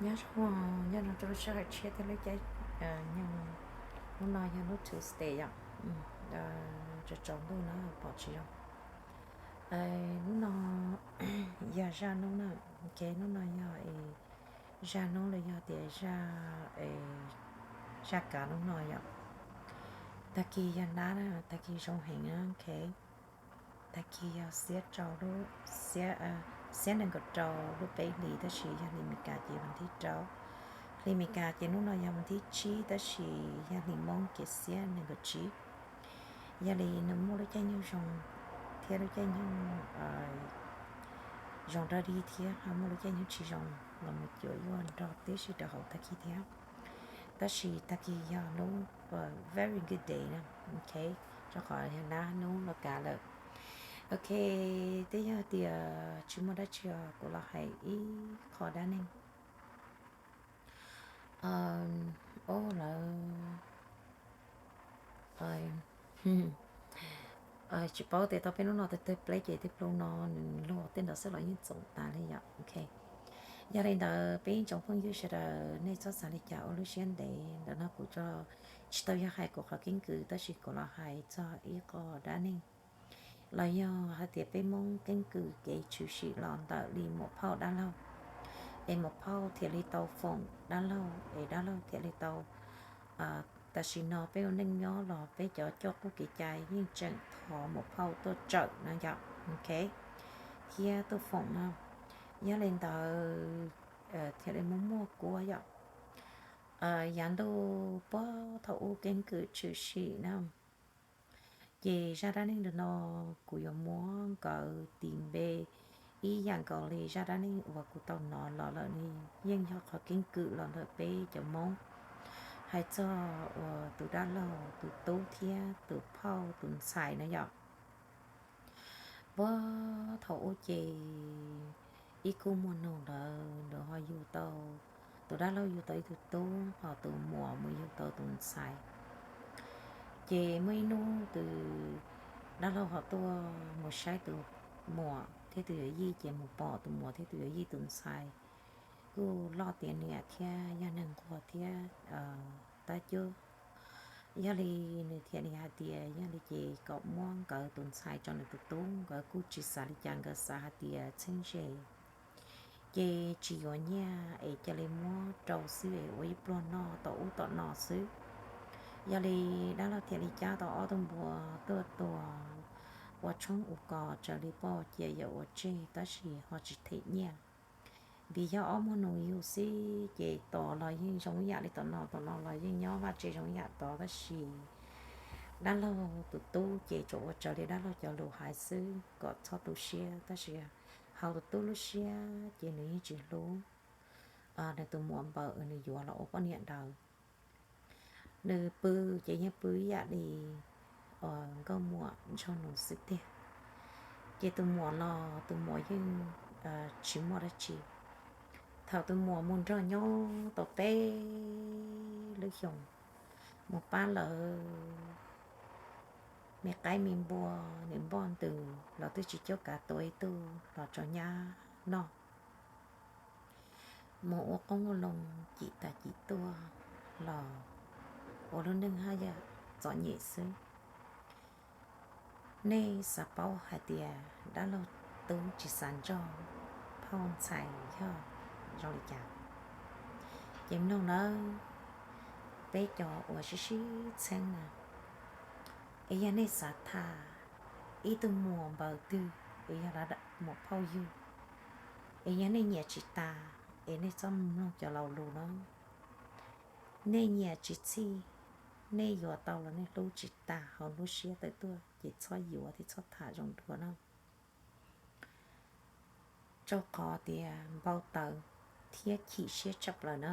Nyob zoo, nyob zoo rau lub sij hawm tshiab thiab lub caij nyoog. Hnub no yog hnub Tuesday yom, tsaus tsaus ntuj na pom tsis zoo. Hnub no yog zaj hnub na, ok, hnub no yog zaj hnub los yog tias zaj, zaj kav hnub no yom. Tag kis yog nab na, tag kis zoo heev na, ok. Tag kis yog xiab rau lub, xiab nees nkaum rau lub peb hlis, tab sis yog hli Mes Kas ces vas thib rau. Hli Mes Kas ces hnub no yog vas thib tsib, tab sis yog hli Hmoob ces xiab nees nkaum tsib. Yog li nws muaj lub caij nyoog zoo thiab lub caij nyoog zoo dog dig thiab ho muaj lub caij nyoog tsis zoo los mus cuam yuaj nrog tib si rau hauv tag kis thiab. Tab sis tag kis yog hnub very good day na, ok, rau qhov yog nab hnub los kav lawm. Ok, twb yog tias tsis muaj dab tsi os, kuv los hais ib qho dab neeg. Ob, lawv tsis paub tias tau peb hnub no tawg tawg pleb ces tej plu no nws luag tej ntawd xwb los yeej txoom tas li yom, ok. Yog li ntawd peb ib tsoom phooj ywg sawv daws nej txhob xav li cas ua lub siab ntev, ntawm no kuv tsis tau yog hais kuv qhov keeb kwm, tab sis kuv los hais txog ib qho dab neeg los yog hais tias peb Hmoob keeb kwm kev tshwm sim los ntawm li muam phauj dab laug, es muam phauj thiaj li tau foom dab laug, es dab laug thiaj li tau, tam sim no peb ua neej nyob los peb cov coj qub kev cai yeej tseem thov muam phauj tuaj tsawm no yom, ok, thiab tuaj foom no. Yog li ntawd thiaj li muaj muaj kuab yom. Yav ntuj puag thaum ub keeb kwm tshwm sim na, ces zaj dab neeg ntawm no kuv yuav muab nkawd tis npe ib yam nkaus li zaj dab neeg uas kuv tau hnov los lawm ne, yeej yog qhov keeb kwm los ntawm peb cov Hmoob hais txog uas tus dab laug, tus tub thiab tus phauj tus ntxhais na yom. Puag thaum ub ces ib khub muag nug ntawd, ntawd ho yug tau, tus dab laug yug tau ib tug tub, ho tus muam mus yug tau tus ntxhais. Ces muaj ib hnub tus dab laug ho tuaj mus saib tus muam thiab tus yawm yij, ces mus pom tus muam thiab tus yawm yij tus ntxhais kuj loj tiav niam thiab yog neeg nquag thiab tab cuab. Yog li nws thiaj li hais tias yog li ces kom muab nkawd tus ntxhais tso nws tus tub, nkawd kuj tsis xav li cas, nkawd xav hais tias txheeb ze ces tsis yuav nyiaj es cia li muab rau xwb es ua ib pluag noj tom ub tom no xwb. Yog li dab laug thiaj li cab tau ob tug npua tuaj tua ua tshoob ua kos raws li poj cia yawm ua tseg, tab sis ho tsis them nyiaj. Vim yog ob muag nus yug xwb ces tod los yeej zoo ib yam li tom no, tom no los yeej nyob vaj tse zoo ib yam tod, tab sis dab laug tus tub ces tsuas ua raws li dab laug cov lus hais xwb kom txhob tu siab, tab sis hauv tus tub lub siab ces nws yeej tsis hlub nws tus muam npaum nws yuav los ua poj niam ntawd. Nws pw ces yeej pw ib yam li nkauj muam nraug nus xwb tiag. Ces tus muam los tus muam yeej tsis muaj dab tsi. Thaum tus muam mus nrog nyob tau peb lub xyoos, mus pab lawv me qaib me npua, niam npoj ntws los twb tsis cuab kav tua ib tug los rau nyab noj. Mus ua qoob ua loo cim tas cim tuaj los ua lub neej haj yam txom nyem xwb. Nej xav paub hais tias dab laug tub tsis xav nrog phauj ntxhais yog zoo li cas? Ces mloog nawb, peb cov uas sib sib txheeb na, es yog nej xav tham ib tug muam npaum twg, es yog muam phauj yug, es yog nej nyiam tsis tas, es nej txhob mloog cov laus lus no. Nej nyiam tsis txhij, nej yuav tau los nej hlub tsis tas hauv lub siab tawm tuaj ces txhob yuav thiab txhob tham zoo dua na. Rau qhov tias npau taws thiab chim siab tshaj plaws na.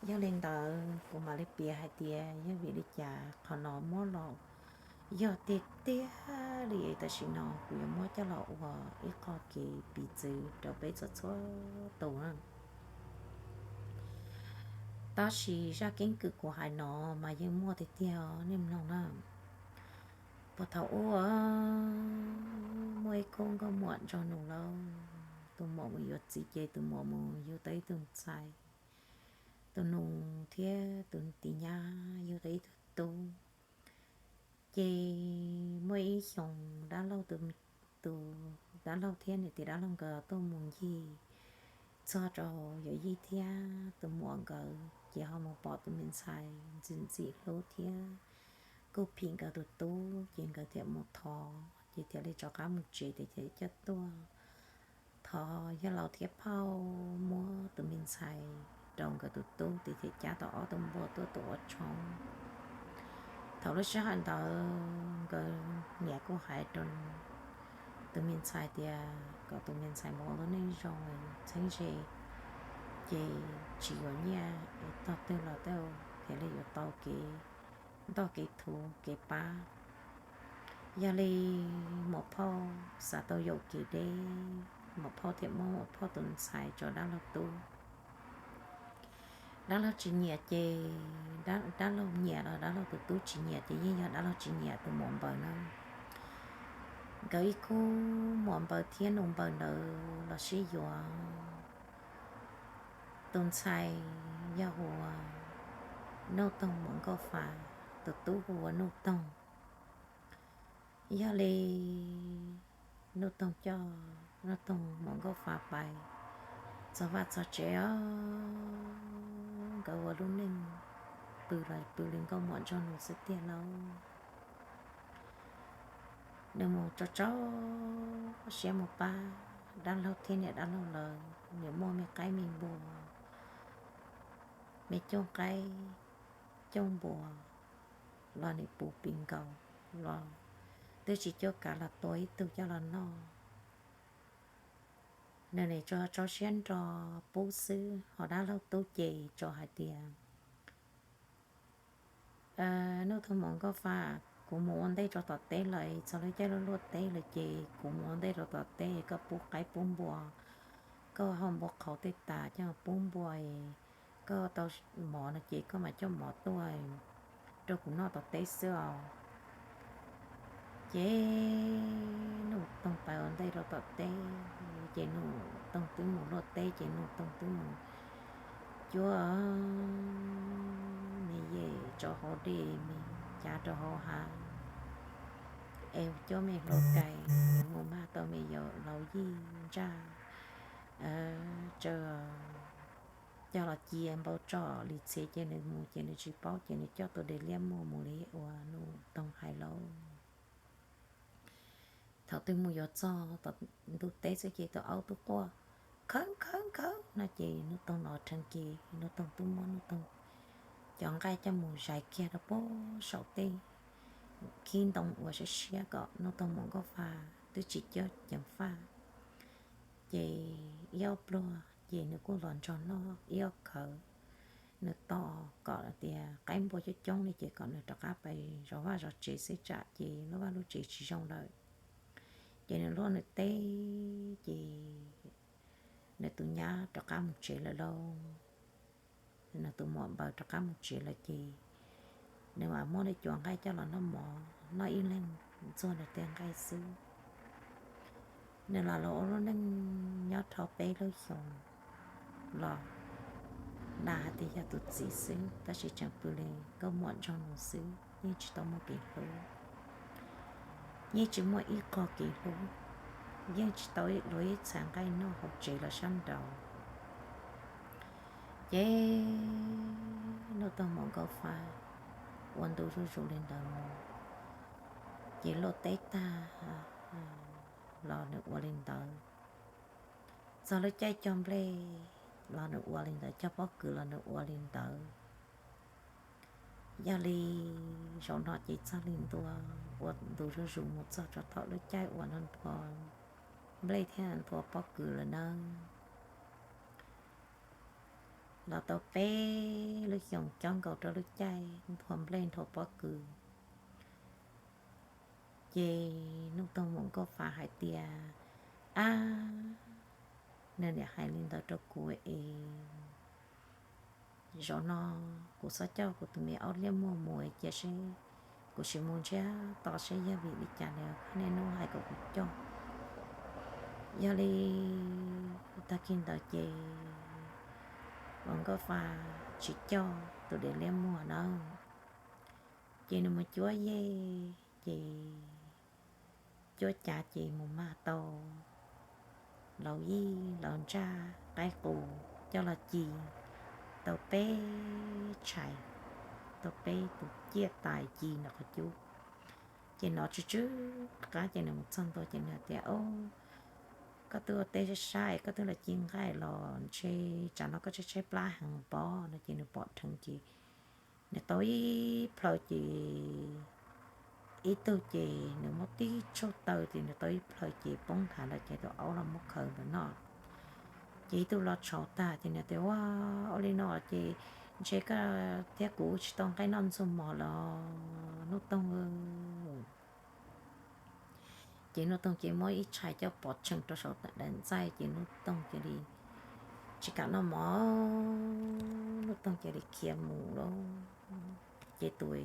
Yog li ntawd kuv mam li piav hais tias yog vim li cas qhov no muab los yog tiag tiag li es tam sim no kuv yuav muab coj los ua ib qho kev piv txwv rau peb txhua txhua tus na. Tab sis zaj keeb kwm kuv hais no mas yeej muaj tiag tiag os, nej mloog na. Puag thaum ub muaj ib khub nkauj muam nraug nus lauj, tus muam mus yuav txiv ces tus muam mus yug tau ib tug ntxhais, tus nus thiab tus tis nyab yug tau ib tug tub. Ces muaj ib xyoos dab laug, tus dab laug thiab niam tis dab laug nkawd tuaj mus ncig txog rau yawm yij thiab tus muam nkawd ces ho mus pom tus me ntxhais ntxim ntxim hlub thiab kuj phim nkawd tus tub ces nkawd thiaj mus thov ces thiaj li rov qab mus tsev ces thiaj coj tuaj thov yawg laus thiab phauj muab tus me ntxhais rau nkawd tus tub ces thiaj cab tau ob tug npua tuaj tus ua tshoob. Thaum lub sij hawm ntawd nkawd niam kuj hais rau tus me ntxhais tias kom tus me ntxhais mus ua lub neej zoo txheeb ze, ces tsis yuav nyiaj es tog twg los tej thiaj li yuav tau kev ntoj kev thuv kev pab. Yog li muam phauj xav tau yaum kev deb, muam phauj thiaj muab muam phauj tus ntxhais rau dab laug tub. Dab laug tsis nyiam ces, dab laug nyiam los dab laug tus tub tsis nyiam ces yeej yog dab laug tsis nyiam tus muam npaws na. Nkawd ib khub muam npaws thiab nus npaws ntawd los sib yuav. Tus ntxhais yog hu ua Nuj Toog muam Nkauj Fa, tus tub hu ua Nuj Toog. Yog li Nuj Toog coj Nuj Toog muam Nkauj Fa pais txog vaj txog tsev os, nkawd ua lub neej pw los pw li nkauj muam nraug nus xwb tiag lauj. Nws mus rau rau siab mus pab dab laug thiab niam dab laug lawv, nws muaj me qaib me npua, me cooj qaib cooj npua los nws puv pis nkaus los twb tsis cuab kav los tua ib tug coj los noj. Nws nim tsuas rau siab nro pub xwb, ho dab laug tub ces tsuas hais tias, Nuj Toog muam Nkauj Fa, kuv mus ua ntej rau tom teb lawm, txog lub caij luaj luaj teb lawm ces kuv mus ua ntej rau tom teb, koj pub qaib pub npua, koj ho npua qhauv tej tas coj pub npua, koj tau mov no ces koj mam coj mov tuaj rau kuv noj tom teb xwb os. Ces Nuj Toog pais ua ntej rau tom teb, ces Nuj Toog twb mus luaj teb ces Nuj Toog twb mus cuab me yem rau hauv dej, me cav rau hauv hav, es cuab me hluav taws, mus mag tau me yam laus yij ntsaj, tsa coj los cia npau tsom li txhia ces nws mus ces nws tsis paub ces nws coj tus de liab muag mus li uas Nuj Toog hais lauj. Thaum twg mus yuav txog tom ntug teb xwb ces tus aub twb quaj khawb khawb khawb no ces Nuj Toog los rhees ces Nuj Toog twb muab Nuj Toog cov nqaij coj mus zais kiag rau puag saum tej khib ntoo uas siab siab kom Nuj Toog muam Nkauj Fa twb tsis cuab ceev faj. Ces ib ob pluag ces nws kuj los nrog noj ib ob khawv, nws tos kom tias qaib npua coob coob li ces kom nws rov qab pais zov vaj zov tsev xwb tsam ces lub vaj lub tsev tsis zoo lawm. Ces nws luaj nws teb ces nws tus nyab rov qab mus tsev lawm lauj. Nws tus muam npaws rov qab mus tsev lawm ces nws mam muab nws cov nqaij coj los noj mov, noj ib leeg ntxuag nws tej nqaij xwb. Nws los los ua lub neej nyob dhau peb lub xyoos los dag hais tias yog tus txiv xwb tab sis tseem pw li nkauj muam nraug nus xwb, yeej tsis tau muaj kev hlub, yeej tsis muaj ib qho kev hlub, yeej tsis tau luag ib txhais nqaij noj hauv tsev los sab nraud. Ces Nuj Toog muam Nkauj Fa ua ntu zuj zus li ntawd mus, ces luaj teb tag los nws ua li ntawd. Txog lub caij cog nplej los nws ua li ntawd, cog pob kws los nws ua li ntawd. Yog li zaum no ces txog li ntua ua ntu zuj zus mus txog rau thaum lub caij uas nws nthua nplej thiab nthua pob kws lawm nawb. Los tau peb lub xyoos cob nkaus rau lub caij nthua nplej nthua pob kws, ces Nuj Toog muam Nkauj Fa hais tias, Ab, nws niam hais li ntawd rau kuv es zaum no kuv txhob coj kuv tus me aub liab muag mus cia seb, kuv sim mus ntsiab to seb yog vim li cas nws niaj hnub hais kom kuv coj. Yog li tag kis ntawd ces Muam Nkauj Fa tsis coj tus Daim Liab Muag na, ces nws mus cuab yej, ces cuab cav ces mus mag tau laus yij laus ntsaj qaib qus coj los ci tau peb tshais, tau peb tus ciaj tais ci nram qhov cub. Ces nov tsw tsw qab ces nws mus txog ntua ces nws hais tias, Koj twb ua teb sab sab es koj twb los ci nqaij los ntshe tsam no koj tshaib tshaib plab heev pob no. Ces nws pom dheev ces nws tau ib plhaw ces ib tug ces nws muab tib tsuj taw ces nws tau ib plhaw ces poob nthav ntawd ces tus aub los muab khaws ntawd no. Ces ib tug los tshauv tag ces nws tias, Ua, ua li no ces ntshe koj thiab kuv tsis tau nqaij noj ntxuag mov los Nuj Toog. Ces Nuj Toog ces muab ib tshais coj pov tsheej rau saum daim ntxaij ces Nuj Toog cia li tsis kam noj mov, Nuj Toog cia li khiav mus lawm. Ces tus,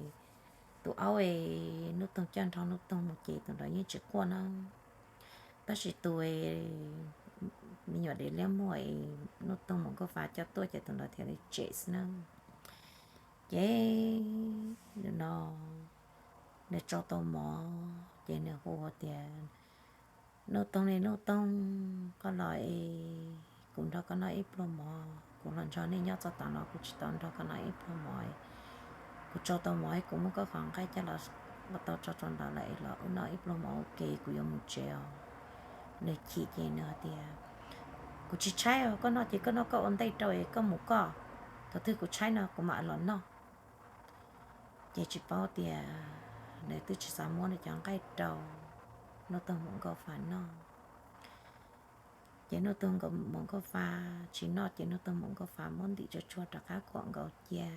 tus aub es Nuj Toog coj nrog Nuj Toog mus ces tus ntawd yeej tsis quaj na. Tab sis tus me nyuam Daim Liab Muag es Nuj Toog Muam Nkauj Fa coj tuaj ces tus ntawd thiaj li tsem xwb na. Ces no nws tsau tau mov ces nws hu tias, Nuj Toog li Nuj Toog, koj los es kuv nrog koj noj ib pluag mov. Kuv los nrog nej nyob txog tav no kuv tsis tau nrog koj noj ib pluag mov. Kuv tsau tau mov kuv muab koj qhov nqaij coj los ua tau tso rau ntawd lawm es los wb noj ib pluag mov ua ke kuv yuav mus tsev os. Nws chim ces nws hais tias, Kuv tsis tshaib os, koj noj ces koj noj, koj ua ntej rau es koj mus koj, thaum twg kuv tshaib no kuv mam los noj. Ces tsis paub tias nws twb tsis xav muab nws cov nqaij rau Nuj Toog Muam Nkauj Fa noj. Ces Nuj Toog Muam Nkauj Fa tsis noj ces Nuj Toog Muam Nkauj Fa muab ntim tsuag tsuag rov qab khuam nkaus cia.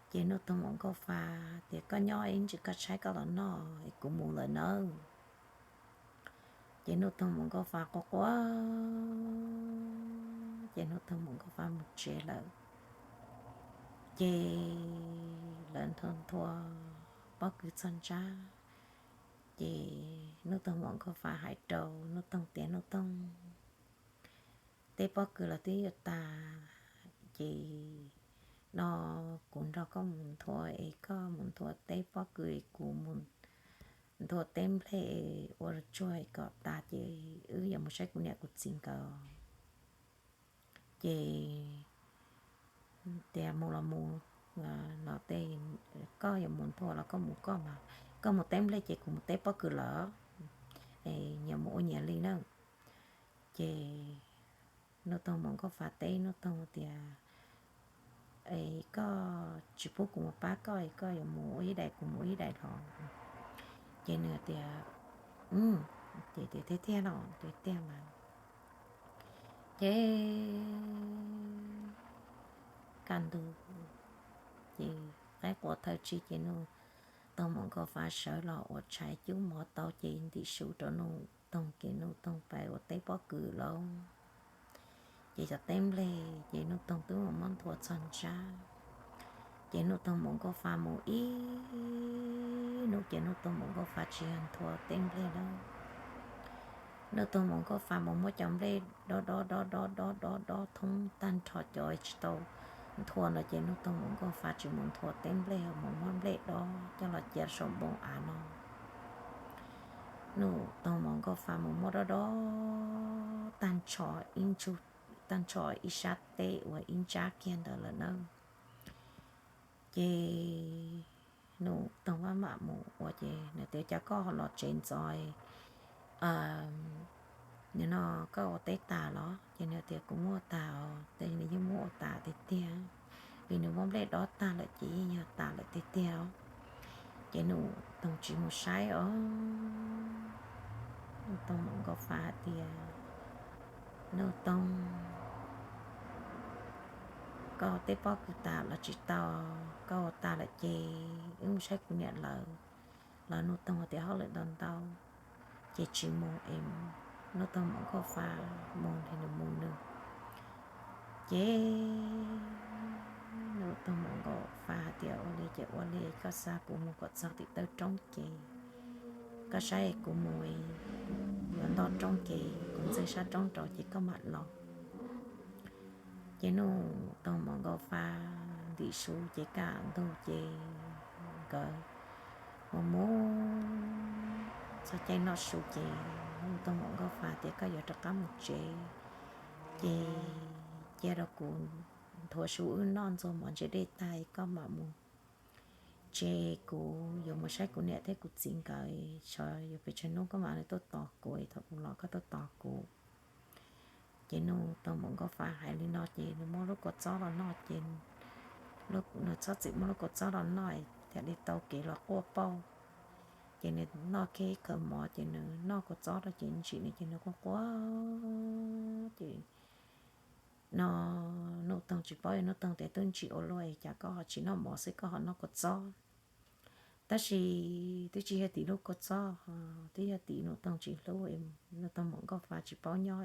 Ces Nuj Toog Muam Nkauj Fa tias, Koj nyob ib ntsis koj tshaib koj los noj es kuv mus lawm nawb. Ces Nuj Toog Muam Nkauj Fa quaj quaj, ces Nuj Toog Muam Nkauj Fa mus tsev lawm. Ces lawv nthua nthua pob kws txog ntsab, ces Nuj Toog Muam Nkauj Fa hais rau Nuj Toog tias, Nuj Toog, teb pob kws los twb yuav tas, ces no kuv nrog koj mus nthua es koj mus nthua teb pob kws es kuv mus nthua teb nplej ua tsuag kom tas ces wb yuav mus saib kuv niam kuv txiv nkawd. Ces tias, Mus los mus, no tej koj yuav mus nthua los koj mus koj mas, koj mus teb nplej ces kuv mus teb pob kws lawm, nyias mus ua nyias li na. Ces Nuj Toog Muam Nkauj Fa teb Nuj Toog tias, Es koj tsis pub kuv mus pab koj, koj yuav mus ua ib daim kuv mus ua ib daim los? Ces nws tias, Ces tiag tiag los tiag tiag mas. Ces kaj ntug ces qaib qua thawj tsig ces Nuj Toog Muam Nkauj Fa sawv los ua tshais cub mov tau ces ntim su rau Nuj Toog ces Nuj Toog pais ua teb pob kws lauj. Ces cov teb nplej ces Nuj Toog twb muab nthua txog ntsab. Ces Nuj Toog Muam Nkauj Fa mus ib hnub ces Nuj Toog Muam Nkauj Fa tsis yog nthua teb nplej lawm. Nuj Toog Muam Nkauj Fa mus muab cov nplej dob dob dob dob dob dob dob thoob tag nrho cov tsis tau nthua no ces Nuj Toog Muam Nkauj Fa tsis mus nthua teb nplej, mus muab nplej dob coj los cia saum npoo av no. Nuj Toog Muam Nkauj Fa mus muab dob dob tag nrho ib ntsug, tag nrho ib sab teb uas ib ntsab kiag ntawd lawm na. Ces Nuj Toog maj mam mus ua ces nws tias, Cas koj ho los tsev ntxov, nim no koj ua teb tas los? Ces nws tias, Kuv muab ua tas os. Ces nws yeej muab ua tas tiag tiag, vim nws muab nplej dob tag lawm ces yeej yog tas lawm tiag tiag os. Ces Nuj Toog tsis mus saib os. Nuj Toog Muam Nkauj Fa hais tias, Nuj Toog, koj teb pob kws tas los tsis tau, koj ua tas lawm ces wb mus saib kuv niam lawv los. Nuj Toog tias hauj lwm ntau ntau ces tsis mus es Nuj Toog Muam Nkauj Fa mus nws mus nws. Ces Nuj Toog Muam Nkauj Fa hais tias, Ua li ces ua li, koj xa kuv mus kom txog tim taw roob ces koj saib kuv mus, ntog roob ces kuv ntxeeg sab roob rau ces koj mam los. Ces Nuj Toog Muam Nkauj Fa ntim su ces kaj ntug ces nkawd mus mus txog caij noj su ces Nuj Toog Muam Nkauj Fa tias koj yuav rov qab mus tsev ces cia rau kuv nthuav su wb noj ntxuag mov ntse dej tag koj mam mus tsev, kuv yuav mus saib kuv niam thiab kuv txiv nkawd, xyov yuav pes tsawg hnub koj mam li tuaj tos kuv, thaum kuv los koj tuaj tos kuv. Ces Nuj Toog Muam Nkauj Fa hais li no ces nws muab lub kua txob los noj ces nws txhob txwm muab lub kua txob los noj thiaj li tau kev los quaj pauj. Ces nws noj kiag ib khaws mov ces nws noj kua txob rau ces ntsim nws ces nws quaj quaj ces no Nuj Toog tsis paub, Nuj Toog tias twb ntsim ua luaj cas koj ho tsis noj mov xwb koj ho noj kua txob. Tab sis twb tsis yog tim lub kua txob, twb yog tim Nuj Toog tsis hlub, Nuj Toog Muam Nkauj Fa tsis paub nyob,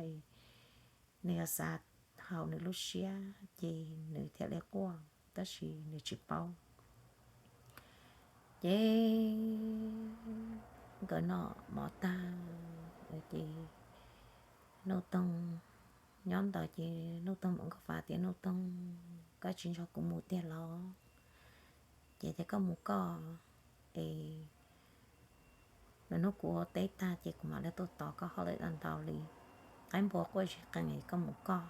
nws yog xav haum nws lub siab ces nws thiaj li quaj tab sis nws tsis paub. Ces nkawd noj mov tag ces Nuj Toog nyob ntawd ces Nuj Toog Muam Nkauj Fa tias Nuj Toog, koj tsis nrog kuv mus tiag los? Ces tias koj mus koj es, lwm hnub kuv ua teb tag ces kuv mam li tuaj tos koj hauj lwm ntau li, qaib npua quaj tsis qees es koj mus koj,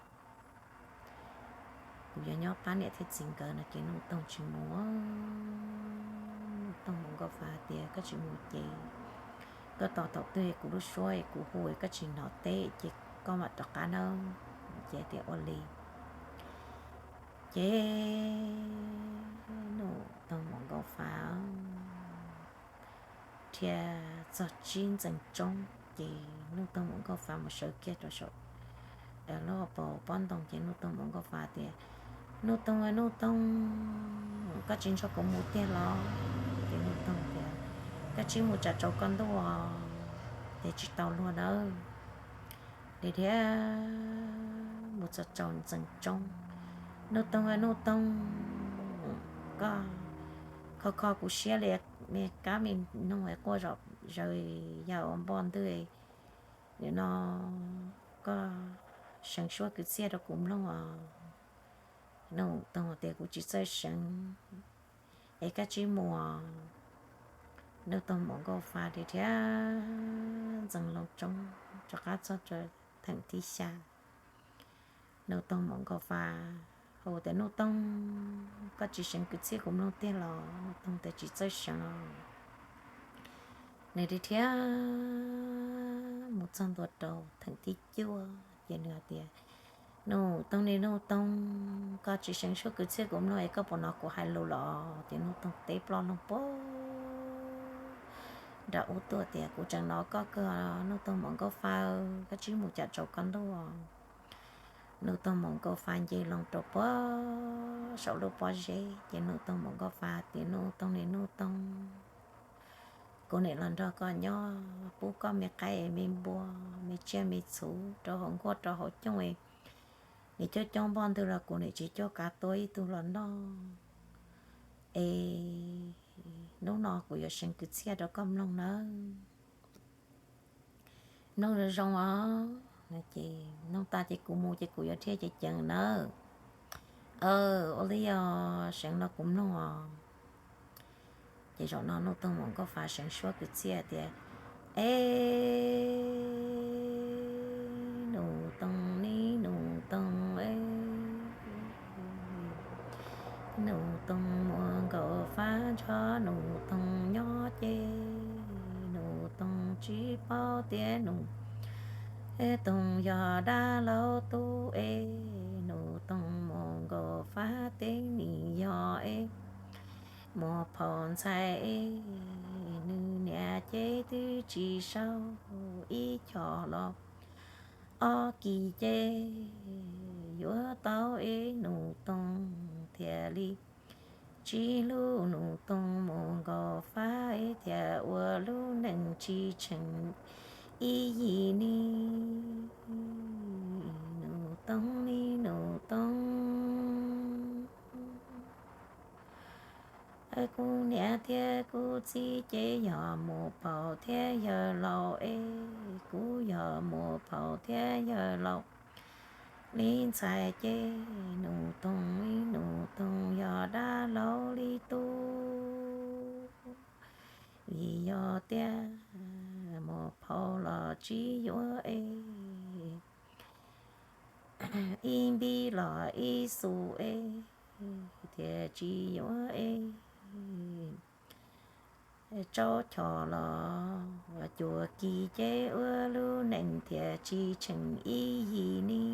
kuv yuav nyob pab niam thiab txiv nkawd no ces Nuj Toog tsis mus. Nuj Toog Muam Nkauj Fa tias koj tsis mus ces koj tos thaum twg kuv lub suab kuv hu koj tsis hnov teb ces koj mam rov qab nawb. Ces tias ua li. Ces Nuj Toog Muam Nkauj Fa dhia txog tsib ntxees tsoob ces Nuj Toog Muam Nkauj Fa mus sawv kiag rau saum lub hauv paus pob ntoo ces Nuj Toog Muam Nkauj Fa tias, Nuj Toog, Nuj Toog, koj tsis nrog kuv mus tiag los? Ces Nuj Toog tias, koj tsis mus tsam tsaus koj ntuj ces tsis tau luag nawb. Dhia dhia mus txog tsaus ntxees tsoob, Nuj Toog, Nuj Toog, koj kho kho kuv siab li me kab me noog quaj zom zaws yam ua npoj ntwg. Nim no koj seev suab kwv txhiaj rau kuv mloog os. Nuj Toog tias kuv tsis txawj seev es koj tsis mus. Nuj Toog Muam Nkauj Fa dhia dhia ntxees loo tsoob rov qab txog rau theem thib xya. Nuj Toog Muam Nkauj Fa hu tias, Nuj Toog, koj tsis seev kwv txhiaj kuv mloog tiag los? Nuj Toog tias tsis txawj seev os. Nws dhia dhia mus txog ntua rau theem thib cuaj ces nws hais tias, Nuj Toog ne Nuj Toog, koj tsis seev suab kwv txhiaj kuv mloog es koj puas hnov kuv hais lus los? Ces Nuj Toog teb ploj loo puag nram ub tuaj tias, kuv tseem hnov koj kawg, Nuj Toog Muam Nkauj Fa, koj tsis mus tsam tsaus koj ntuj. Nuj Toog Muam Nkauj Fa nce loo rau puag saum lub pob zeb ces Nuj Toog Muam Nkauj Fa tias, Nuj Toog ne Nuj Toog, kuv nim los nrog koj nyob pub koj me qaib me npua, me tsiaj me txhu rau hauv nkuaj rau hauv cooj, nim coob coob npoj ntwg los kuv nim tsis coj kav tua ib tug los noj. Es hnub no kuv yuav seev kwv txhiaj rau koj mloog nawb. Mloog zoo zoo os. Ces mloog tas ces kuv mus ces kuv yuav dhia ceev ceev nawb. Ua li yog seev no kuv mloog os. Ces zaum no Nuj Toog Muam Nkauj Fa seev suab kwv txhiaj tias, E, Nuj Toog ne Nuj Toog, Nuj Toog Muam Nkauj Fa nrog Nuj Toog nyob ces Nuj Toog tsis paub tias Nuj Toog yog dab laug tub es, Nuj Toog Muam Nkauj Fa teb nim yog es muaj phauj ntxhais es, nws niam ces twb tsis sau ib choj los ob kis ces yuav tau es Nuj Toog thiaj li tsis hlub Nuj Toog Muam Nkauj Fa es thiaj ua lub neej tsis tsheej ib yim ni. Nuj Toog ni Nuj Toog. Kuv niam thiab kuv txiv ces yog muam phaum thiab yawg laus es, kuv yog muam phaum thiab yawg laus li ntxhais ces Nus Toog li Nus Toog yog dab laug li tub. Vim yog tias muam phaum los tsis yuav es, ib npib los ib xus es, thiaj tsis yuav es, tsaub chos los cuag kis ces ua lub neej thiaj tsis tsheej ib yim ni.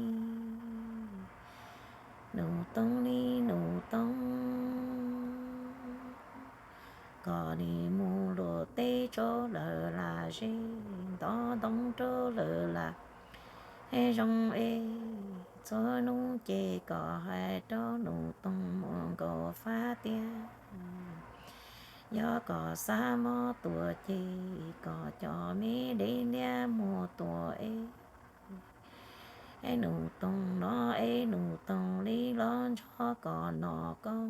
Nus Toog li Nus Toog, kom nws mus luag teb tsaub lawm lam ze, ntov ntoo rau lawm lam zoo es, txhua hnub ces kom hais rau Nus Toog mus nkaum fab tias, yog kom xav mob tuag ces kom cov me dev liab muag tuag es, es Nus Toog no es Nus Toog li los ntsog kom nom koob,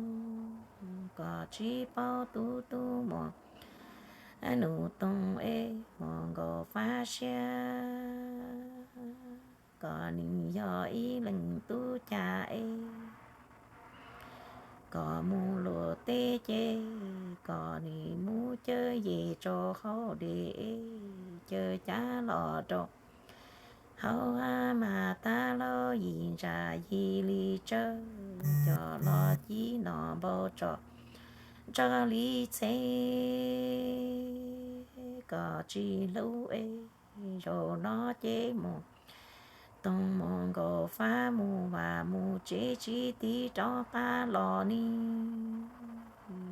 kom tsis paub tub tub muam, Nus Toog es mus nkaum fab siab, kom nws yog ib leeg tub caj es, kom mus luag teb ces, kom nws mus cawm yim rau hauv dej es, cawm cav los rau hauv hav mas tab lauj yim ntsa yim li tsawb, cov los ci no npau tso ntsog li txhev, kom tsis hlub es, zaum no ces mus Toog mus nkaum fab mus vam mus tsev tsis tiv rov qab los ni.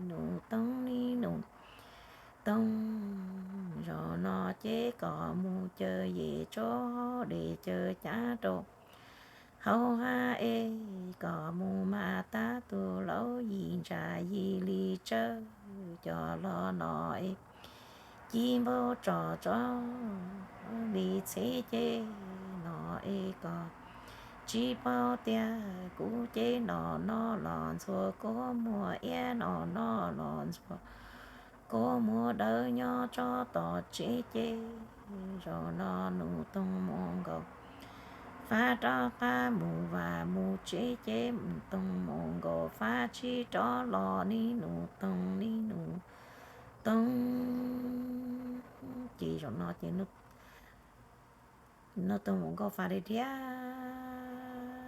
Nus Toog li Nus Toog, zaum no ces kom mus cawm yim tsob dej cawm cav rau hauv hav es, kom mus mas tab tus lauj yim ntsa yim li tsawb, cov los no es ci npau tso tso li txhev ces, no es kom tsis paub tias kuv ces no no los ntxhua kua muag, iab no no los ntxhua kua muag dawb nyob tso tom tsev ces, zaum no Nus Toog mus nkaum fab rov qab mus vam mus tsev ces, Nus Toog mus nkaum fab tsis rov los ni, Nus Toog li Nus Toog. Ces zaum no ces Nus Toog mus nkaum fab dhia dhia,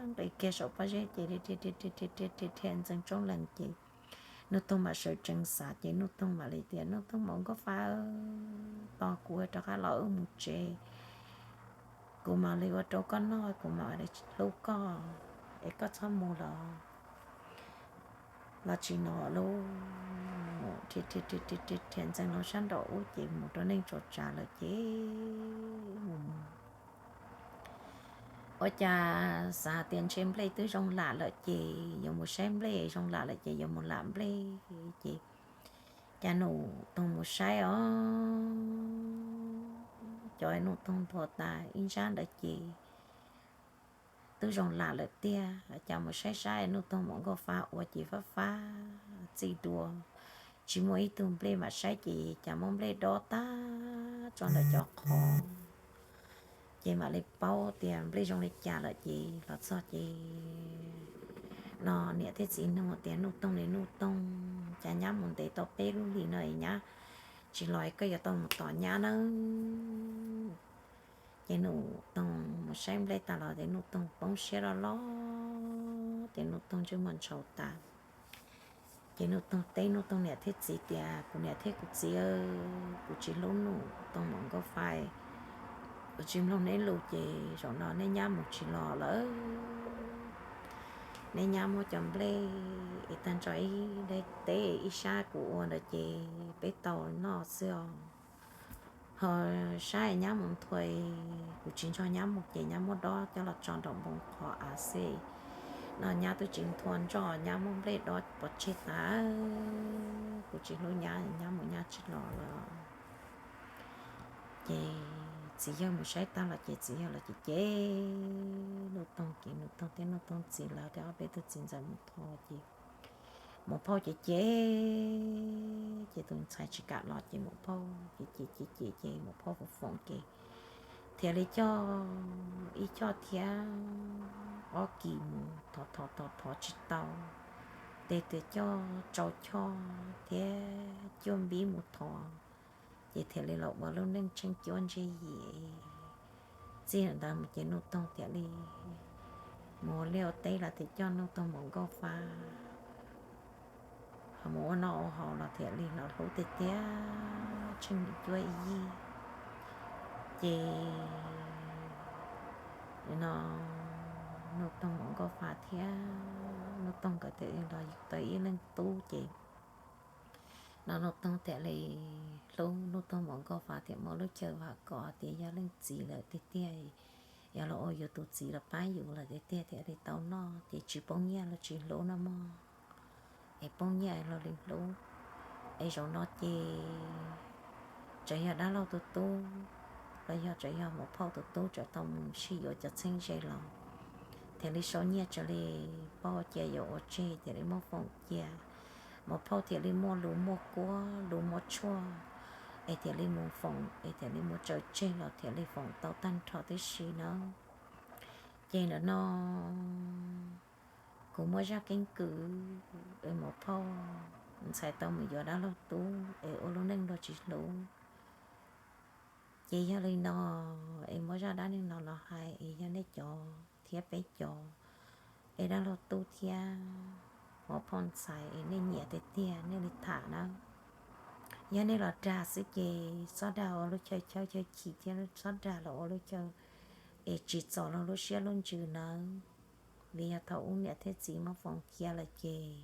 nqis kiag saum pob zeb ces dhia dhia ntxees tsob lees ces Nus Toog mam sawv tsees xav ces Nus Toog mam li tias, Nus Toog mus nkaum fab, tos kuv rov qab los wb mus tsev, kuv mam li ua rau koj noj, kuv mam li hlub koj es koj txhob mus los, los tsis no lub. Dhia dhia ntxees loo sab nraum ub ces mus rau neej tsa tsav lawm ces mus mus ua cas xav tias ntshe nplej twb zoo lam lawm ces yuav mus saib nplej, zoo lam lawm ces yuav mus lam nplej ces, cas Nus Toog mus saib os, cov Nus Toog ntuag tas ib ntsab ntawd ces twb zoo lam lawm tiag, cas mus saib saib Nus Toog mus nkaum fab ua ces fab fab txij dua, tsis muaj ib tug nplej mam saib ces cas muab nplej dob tag tso ntawm cov qhov. Ces mam li paub tias nplej zoo li cas lawm ces los txog ces no niam thiab txiv nug tias, Nus Toog li Nus Toog, cas nyab mus ntev tau peb lub hlis no es nyab tsis los, koj yuav tau mus tos nyab nawb. Ces Nus Toog mus saib nplej tas los ces Nus Toog poob siab loj loj, ces Nus Toog ntsej muag ntshau tas. Ces Nus Toog teb Nus Toog niam thiab txiv tias, Kuv niam thiab kuv txiv, kuv tsis hlub Nus Toog mus nkaum fab, kuv tsis mloog neb lus ces zaum no neb nyab mus tsis los lawm. Neb nyab muab cov nplej es tag nrho ib daim teb ib sab kuv ua ntawd ces peb tau noj xwb os. Ho sab nyab mus nthua, kuv tsis nrog nyab mus ces nyab muab dob coj los tso nraum npoo qhov av xwb. No nyab twb tsis nthua ntsoj, nyab muab nplej dob pov tseg tas. Kuv tsis hlub nyab, nyab mus nyab tsis los lawm. Ces txiv yawg mus saib tag los ces txiv yawg los ces, ces Nus Toog, ces Nus Toog thiab Nus Toog txiv lawv thiab ob peb tug txiv ntxawm mus thov ces Muam phauj ces cem, ces tus ntxhais tsis kam los ces muam phauj ces cem cem cem ces muam phauj foom foom ces thiaj li coj ib choj thiab ob kis mus thov thov thov thov tsis tau, ces thiaj coj rau choj thiab cuaj npib mus thov, ces thiaj li los ua lub neej tsheej cuab ntsej yim. Txij ntawd mus ces Nuj Toog thiaj li mus ua liaj ua teb los thiaj coj Nuj Toog mus nkauj fa ho mus ua noj ua haus los thiaj li los hlub tiag tiag tsheej cuab ib yig. Ces no Nuj Toog mus nkauj fa thiab Nuj Toog nkawd thiaj li los yug tau ib leej tub ces no Nuj Toog thiaj li hlub Nuj Toog mus nkauj fa thiaj muaj lub chaw vam kom tias yog leej txiv lawm tiag tiag, yog los ua yus tus txiv los pab yus lawm tiag tiag thiaj li tau noj ces tsis poob nyiaj los tsis hlub no mog, es poob nyiaj los li hlub. Es zaum no ces tseem yog dab laug tus tub los yog tseem yog muam phauj tus tub tseem tau mus sib yuav cov txheeb ze los thiaj li sau nyiaj raws li pab cia yuav ua tseg thiaj li muab foom cia. Muam phauj thiaj li muaj lus muaj kuab lus muaj tshuaj es thiaj li mus foom es thiaj li mus tsaws tseg los thiaj li foom tau tag nrho tib si na. Ces ntawm no kuv muab zaj keeb kwm es muam phauj ntxhais tau mus yuav dab laug tub es ua lub neej luag tsis hlub. Ces yog li no es muab zaj dab neeg no los hais es yog nej cov thiab peb cov es dab laug tub thiab muam phauj ntxhais es nej nyiam tiag tiag nej li tham na. Yog nej los dag xwb ces txhob dag ua lub chaw chawb chaw chim thiab txhob dag los ua lub chaw es tsis txom los lub siab lub ntsws nawb. Vim yog thaum ub niam thiab txiv muab foom cia lawm ces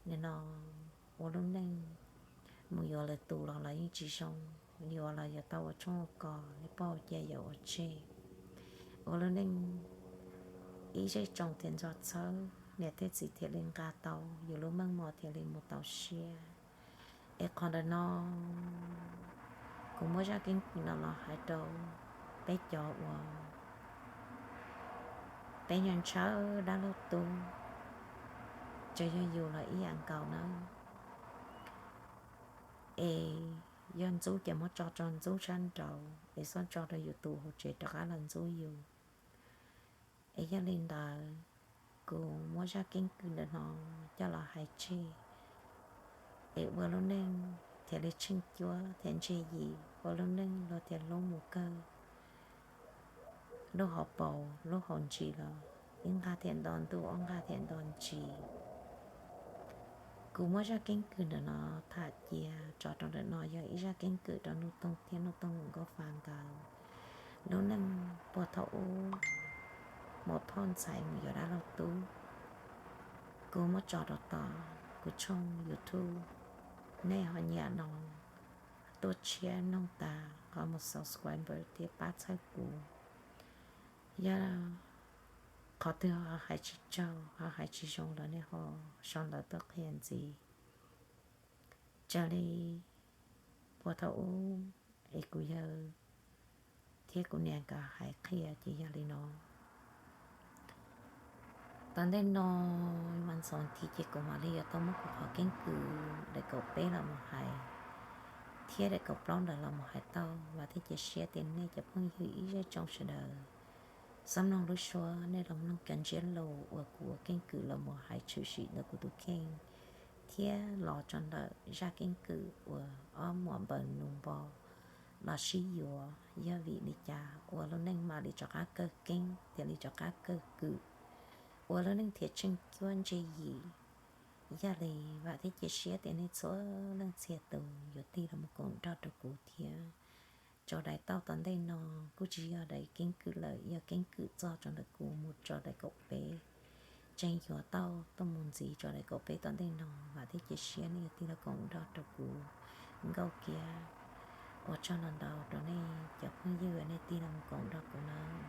nim no ua lub neej mus yuav lwm tus los los yeej tsis zoo, yuav los yuav tau ua tshoob ua kos li pab cia yuav ua tseg. Ua lub neej ib zej tsoom thiaj ntxhov txhawb niam thiab txiv thiaj li nqa tau yus lub meej mom thiaj li mus tau siab. Es qhov ntawm no kuv muab zaj keeb kwm no los hais rau peb cov uas peb ntshaw ntshaw dab laug tub, tsuas yog yus los ib yam nkaus nawb. Es yog ntxub ces muab tso rau ntxub sab nraud es txhob tso rau yus tus hauv tsev rov qab los ntxub yus. Es yog li ntawd, kuv muab zaj keeb kwm ntawm no coj los hais tseg, es ua lub neej thiaj li tsheej cuab thiab ntseg yim, ua lub neej luag thiaj hlub mus kawg. Lub hauv paus lub hauv ntsis los ib nqag thiaj nto ntuj ob nqag thiaj nto ntsis. Kuv muab zaj keeb kwm ntawm no tham cia tso rau ntawm no, yog ib zaj keeb kwm rau Nuj Toog thiab Nuj Toog mus nkauj fa nkawd lub neej puag thaum ub, muam phauj ntxhais mus yuav dab laug tub. Kuv muab tso rau tom kuv tshooj YouTube, nej ho nyiam no tuaj tshiab noog tas ho mus subscribe thiab pab txhawb kuv. Yog qhov twg ho hais tsis raug ho hais tsis zoo los nej ho sau ntawv tuaj qhia ntxiv. Raws li puag thaum ub es kuv yawg thiab kuv niam nkawd hais qhia ces yog li no. Tom ntej no mas ntxov thiab ces kuv mam li yuav tau muab kuv qhov keeb kwm daim kaum peb los mus hais, thiab daim kaum plaub ntawd los mus hais tau. Vam thiab cia siab tias nej cov phooj ywg ib zej tsoom sawv daws txhob mloog lub suab, nej los mloog cov ntsiab lus uas kuv ua keeb kwm los mus hais tshwm sim ntawm kuv tus kheej, thiab los tso ntawm zaj keeb kwm uas ob muam npaws nus npo los sib yuav yog vim li cas ua lub neej mam li rov qab kawg keeb thiaj li rov qab kawg kwm, ua lub neej thiaj tsheej cuab ntseg yim. Yog li vam thiab cia siab tias nej txhua leej txhia tus yuav tig los mus koom nrog rau kuv thiab. Rau daim tauj tom ntej no kuj tsis yog daim keeb kwm lawm, yog keeb kwm txog rau ntawm kuv mus rau daim kaum peb, tseem yuav tau tuaj mus ntxiv rau daim kaum peb tom ntej no. Vam thiab cia siab nej yuav tig los koom nrog rau kuv nkauj kiab. Ua tsaug ntau ntau rau nej cov phooj ywg nej tig los mus koom nrog kuv nawb.